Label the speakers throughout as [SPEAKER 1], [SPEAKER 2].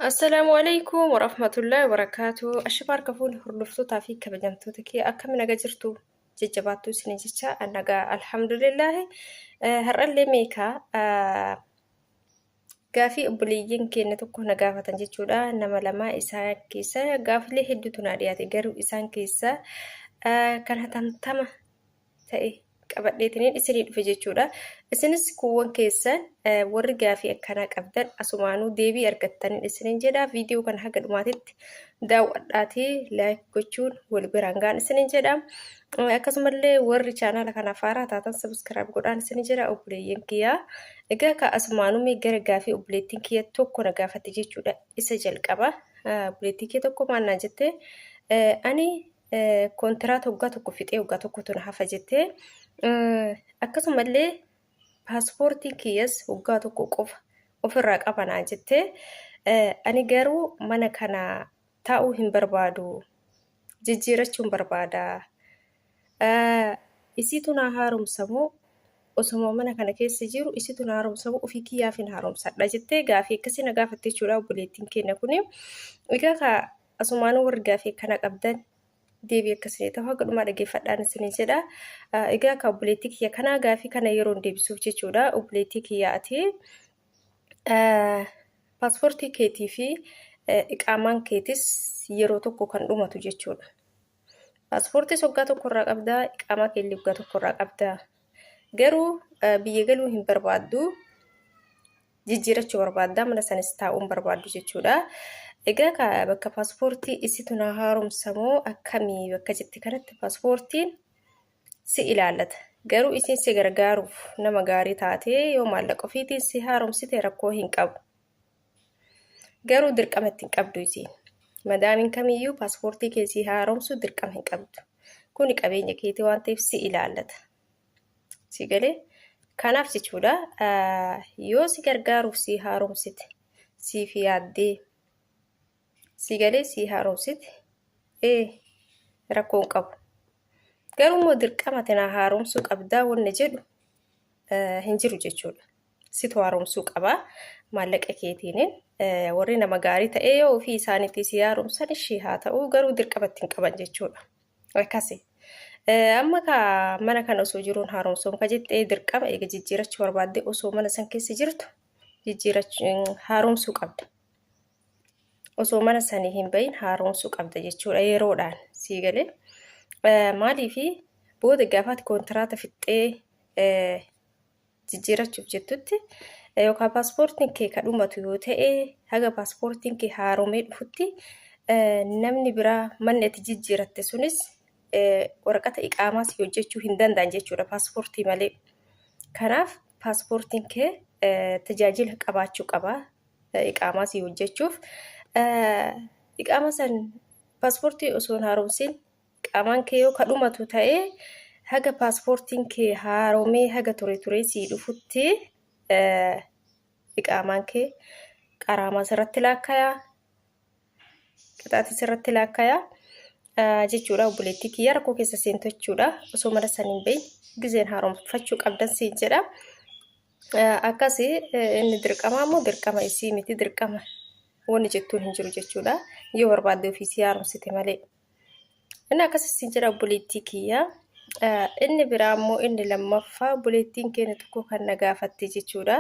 [SPEAKER 1] Assalaamu alaikum warahmatullahi wabarakaatu. Ashama harka fuuni hordoftootaa fi kabajamtoota kee akkami naga jirtu jajjabaattuu isin jecha nagaa alhamdulillaahi. Har'allee meekaa gaafii obboleeyyiin keenya tokko na gaafatan jechuudha. Nama lama isaan keessa gaafilee hedduutu naa dhiyaate garuu isaan keessa kan hatamtama ta'e qabadheetiniin isinii dhufe jechuudha. Isinis kuuwwan keessan warri gaafii akkanaa qabdan asumaanuu deebii argattaniin isiniin jedha. Viidiyoo kana haga dhumaatitti daawwadhaatii laayik gochuun wal biraan ga'an isiniin jedha. Akkasumallee warri chaanaala kanaaf haaraa taatan sabiskiraayib godhaan isiniin jedha obboleeyyan kiyyaa. Egaa ka asumaanuu mee gara gaafii obboleettiin kiyya tokko na gaafatte jechuudha. Isa jalqaba. Obboleettiin kiyya tokko maal naan jette ani kontiraata waggaa tokko fixee waggaa tokkotu na hafa jettee akkasumallee paaspoortiin kiyyas waggaa tokko qofa ofirraa qaba naan jettee ani garuu mana kana taa'uu hin barbaadu jijjiirachuun barbaada isiitu naa haaromsamoo osuma mana kana keessa jiru isitu na haaromsamu ofii kiyyaaf hin haaromsadha jettee gaafii akkasii na gaafatte jechuudha obboleettiin keenya kuni. Egaa ka asumaanuu warri gaafii akkana qabdan deebii akkasii ta'u haga dhumaa dhaggeeffadhaan isinii jedha. Egaa ka obboleettii kiyya kanaa gaafii kana yeroon deebisuuf jechuudha obboleettii kiyya ati paaspoortii keetii fi iqaamaan keetis yeroo tokko kan dhumatu jechuudha. Paaspoortiis waggaa tokko irraa qabda, iqaamaa keellee waggaa tokko irraa qabda. Garuu biyya galuu hin barbaaddu, jijjiirachuu barbaadda, mana sanis taa'uu hin barbaaddu jechuudha. Egaa bakka paaspoortii isitu na haaromsamoo akkamii bakka jette kanatti paaspoortiin si ilaallata. Garuu isin si gargaaruuf nama gaarii taatee yoo maallaqa ofiitiin si haaromsite rakkoo hin qabu. Garuu dirqama itti hin qabdu isiin. Madaamiin kamiyyuu paaspoortii kee sii haaromsuu dirqama hin qabdu. Kuni qabeenya keetii waan ta'eef si ilaallata. Si galee? Kanaaf jechuudha yoo si gargaaruuf sii haaromsite siif yaaddee si galee sii haaromsite ee rakkoo hin qabu. Garuu immoo dirqama tenaa haaromsuu qabdaa wanni jedhu hin jiru jechuudha. Situ haaromsuu qaba maallaqa keetiin. Warri nama gaarii ta'ee yoo ofii isaaniitii si haaromsan ishii haa ta'u garuu dirqama ittiin qaban jechuudha. Akkasi. Amma ka mana kana osoo jiruun haaromsuun ka jettee dirqama eega jijjiirachuu barbaadde osoo mana san keessa jirtu jijjiirachuu haaromsuu qabda. Osoo mana sanii hin bahin haaromsuu qabda jechuudha yeroodhaan sii galee. Maaliifi booda gaafaati kontiraata fixxee jijjiirachuuf jettutti yookaan paaspoortiin kee ka dhumatu yoo ta'e haga paaspoortiin kee haaromee dhufutti namni biraa manni ati jijjiiratte sunis waraqata iqaamaa si hojjechuu hin danda'an jechuudha paaspoortii malee. Kanaaf paaspoortiin kee tajaajila qabaachuu qaba iqaamaa si hojjechuuf. Iqaama san paaspoortii osoo hin haaromsin Iqaamaan kee yoo ka dhumatu ta'e haga paaspoortiin kee haaromee haga ture turee sii dhufutti iqaamaan kee qaraamaa sirratti laakkayaa qixaatii sirratti laakkayaa jechuudha obboleettii kiyya rakkoo keessa seentu jechuudha osoo mana san hin bahin gizeen haaromfachuu qabdan siin jedha. Akkasi inni dirqamaa immoo dirqama isii miti dirqama wanni jettuun hin jiru jechuudha yoo barbaadde ofii sii haaromsite malee. Inni akkas isin jedha obboleettii kiyya. Inni biraa immoo inni lammaffaa obboleettiin keenya tokko kan na gaafatte jechuudha.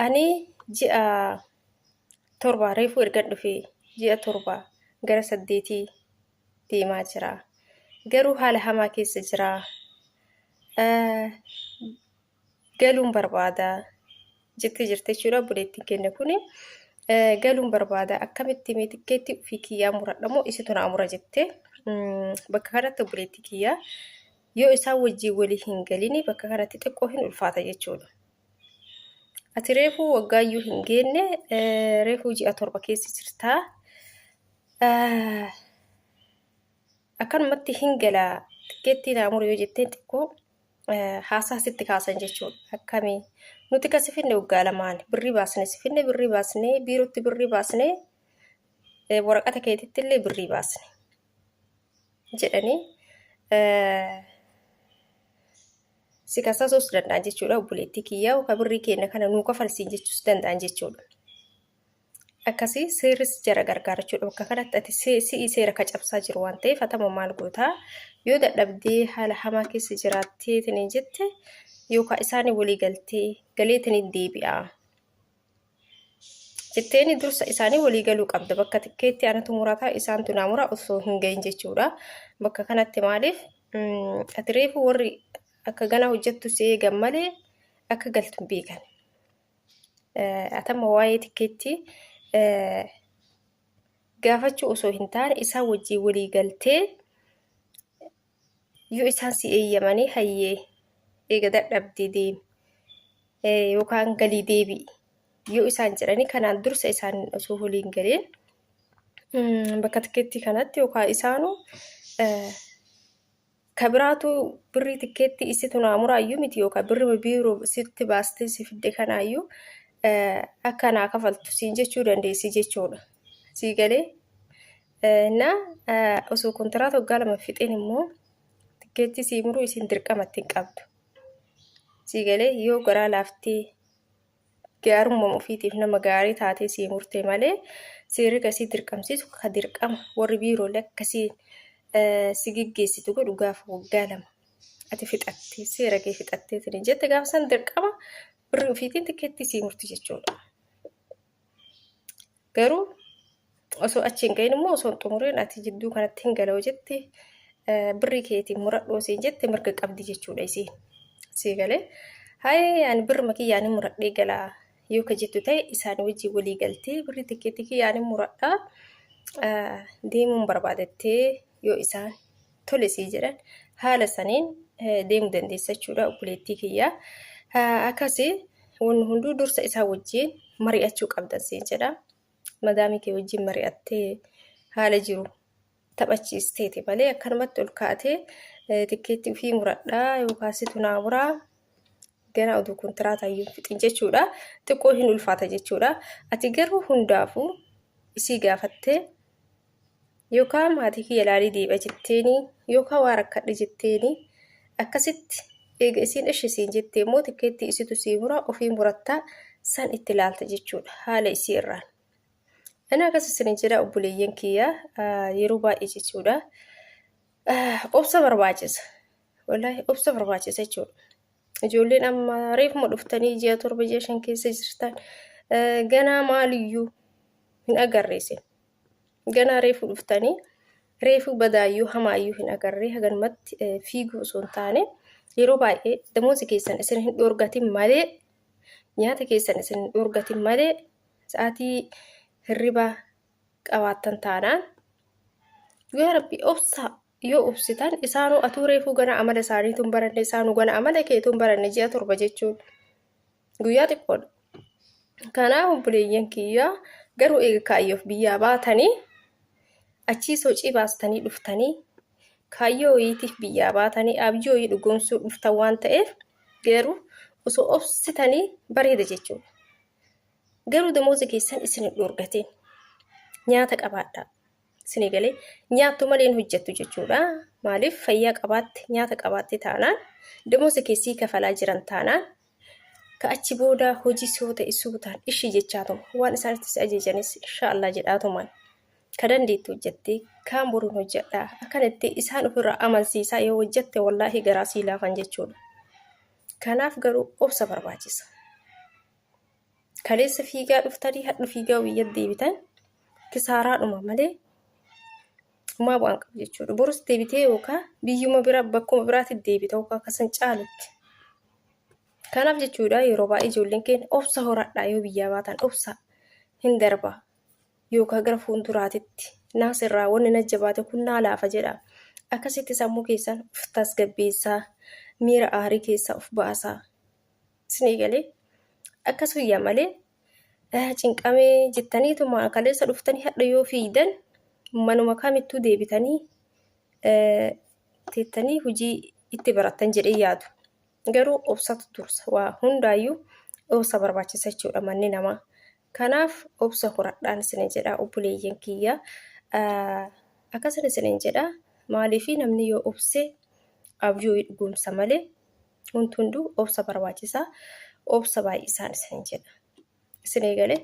[SPEAKER 1] Ani ji'a 7 reefuu ergan dhufe ji'a 7 gara 8 deemaa jira. Garuu haala hamaa keessa jira. Galuun barbaada jettee jirti jechuudha obboleettiin keenya kuni. Galuun barbaada akkamitti mee tikkeetti ofii kiyyaa muradha moo isitu naa mura jette. Bakka kanatti obboleettii kiyyaa yoo isaan wajjin walii hin galini bakka kanatti xiqqoo hin ulfaata jechuudha. Ati reefuu waggaayyuu hin geenne reefuu ji'a 7 keessa jirtaa. Akkanumatti hin gala tikkeettii naa muri yoo jetteen xiqqoo haasaa sitti kaasan jechuudha. Akkamii nuti kan si finne waggaa lamaan birrii baasne si finne birrii baasne biirootti birrii baasne waraqata keetitti illee birrii baasne jedhanii si kasasuus danda'an jechuudha. Obboleettii kiyyaa yookaan birrii keenya kana nuu kafalsiin jechuus danda'an jechuudha. Akkasii seerris jara gargaara jechuudha. Bakka kanatti ati si'i seera ka cabsaa jiru waan ta'eef atama maal gootaa yoo dadhabdee haala hamaa keessa jiraattee tiniin jette yookaan isaanii walii galtee galee tiniin deebi'a. Jetteeni dursa isaanii walii galuu qabda. Bakka tikkeetti anatu murataa isaantu naa mura osoo hin gahin jechuudha. Bakka kanatti maaliif ati reefu warri akka ganaa hojjettu si eegan malee akka galtu hin beekan. Atamma waa'ee tikkeetti gaafachuu osoo hin taane isaan wajjin walii galtee yoo isaan si eeyyamanii hayyee eega dadhabdee deemi yookaan galii deebi'i yoo isaan jedhanii kanaan dursa isaan osoo waliin galeen bakka tikkeettii kanatti yookaan isaanuu ka biraatu birrii tikkeettii isitu naa muraayyuu miti yookaan birrii biiroo sitti baastee si fidde kanaayyuu akka naa kafaltu siin jechuu dandeessi jechuudha. Sii galee na osoo kontiraata waggaa 2 fixeen immoo tikkeettii sii muruu isiin dirqama itti hin qabdu. Sii galee yoo garaa laaftee gaarummaa ofiitiif nama gaarii taatee sii murtee malee seerri kasii dirqamsiisu ka dirqama warri biiroolee akkasii si geggeessitu godhu gaafa waggaa 2 ati fixattee seera kee fixattee tini jette gaafa san dirqama birrii ofiitiin tikkeettii sii murti jechuudha. Garuu osoo achi hin gahin immoo osoo hin xumuriin ati jidduu kanatti hin galoo jette birrii keetiin muradhoo siin jette mirga qabdi jechuudha isiin. Sii galee haye ani birruma kiyyaan hin muradhee galaa yoo ka jettu ta'e isaan wajjin walii galtee birrii tikkeetti kiyyaan hin muradhaa deemuun barbaadettee yoo isaan tole sii jedhan haala saniin deemuu dandeessa jechuudha obboleettii kiyyaa. Akkasii wanni hunduu dursa isaa wajjin mari'achuu qabdan siin jedha. Madaamii kee wajjin mari'attee haala jiru taphachiisteeti malee akkanumatti ol kaatee tikkeetti ofii muradhaa yookaan situ naa muraa gana oduu kontiraata iyyuu fixin jechuudha. Xiqqoo hin ulfaata jechuudha. Ati garuu hundaafuu isii gaafattee yookaan maatii kiyya laalii deebi'a jetteeni yookaan waa rakkadhe jetteeni akkasitti eega isiin ishi siin jettee immoo tikkeettii isitu sii mura ofii murattaa san itti laalta jechuudha haala isii irraan. Ani akkas isin jedha obboleeyyan kiyya yeroo baay'ee jechuudha. Obsa barbaachisa. Wallaahi obsa barbaachisa jechuudha. Ijoolleen amma reefuma dhuftanii ji'a 7 ji'a 5 keessa jirtan ganaa maaliyyuu hin agarre isin. Ganaa reefu dhuftanii reefu badaayyuu hamaayyuu hin agarree haganumatti fiiguu osoo hin taane yeroo baay'ee damoozi keessan isin hin dhoorgatin malee nyaata keessan isin hin dhoorgatin malee sa'aatii hirribaa qabaattan taanaan yaa rabbi obsaa yoo obsitan isaanuu atuu reefuu gana amala isaaniitu hin baranne isaanuu gana amala keetu hin baranne ji'a 7 jechuun guyyaa xiqqoodha. Kanaaf obboleeyyan kiyyaa garuu eega kaayyoof biyyaa baatanii achii sochii baastanii dhuftanii kaayyoo wayiitiif biyyaa baatanii abjuu wayii dhugoomsuu dhuftan waan ta'eef garuu osoo obsitanii bareeda jechuudha. Garuu damooza keessan isin hin dhoorgatiin nyaata qabaadhaa. Isinii galee nyaattu malee hin hojjettu jechuudha. Maaliif fayyaa qabaatte nyaata qabaatte taanaan damooza keessii kafalaa jiran taanaan ka achi booda hojii soo ta'e suutaan ishii jechaatuma waan isaan itti si ajajanis inshaallah jedhaatumaan ka dandeettu hojjettee kaan boruun hojjedhaa akkanatti isaan ofirraa amansiisaa yoo hojjette wallaahi garaa sii laafan jechuudha. Kanaaf garuu obsa barbaachisa. Kaleessa fiigaa dhuftanii hadhu fiigaa biyya deebitan kisaaraadhuma malee homaa bu'aan qabu jechuudha. Borus deebitee yookaan biyyuma bira bakkuma biraatti deebita yookaan akkasan caalutti. Kanaaf jechuudha yeroo baay'ee ijoolleen keenya obsa horadhaa yoo biyyaa baatan obsa hin darba yookaan gara fuulduraatitti naas irraa wanni na jabaate kun naa laafa jedha. Akkasitti sammuu keessan of tasgabbeessaa miira aarii keessaa of baasaa. Isinii galee akkas guyyaa malee cinqamee jettaniituma kaleessa dhuftanii hadha yoo fiigdan manuma kamittuu deebitanii teettanii hojii itti barattan jedhee yaadu. Garuu obsatu dursa waa hundaayyuu obsa barbaachisa jechuudha manni namaa. Kanaaf obsa horadhaan isinin jedha obboleeyyan kiyya. Akkasin isinin jedha maaliif namni yoo obse abjuu dhugoomsa malee wanti hunduu obsa barbaachisa. Obsa baay'isaan isinin jedha. Isin eegale.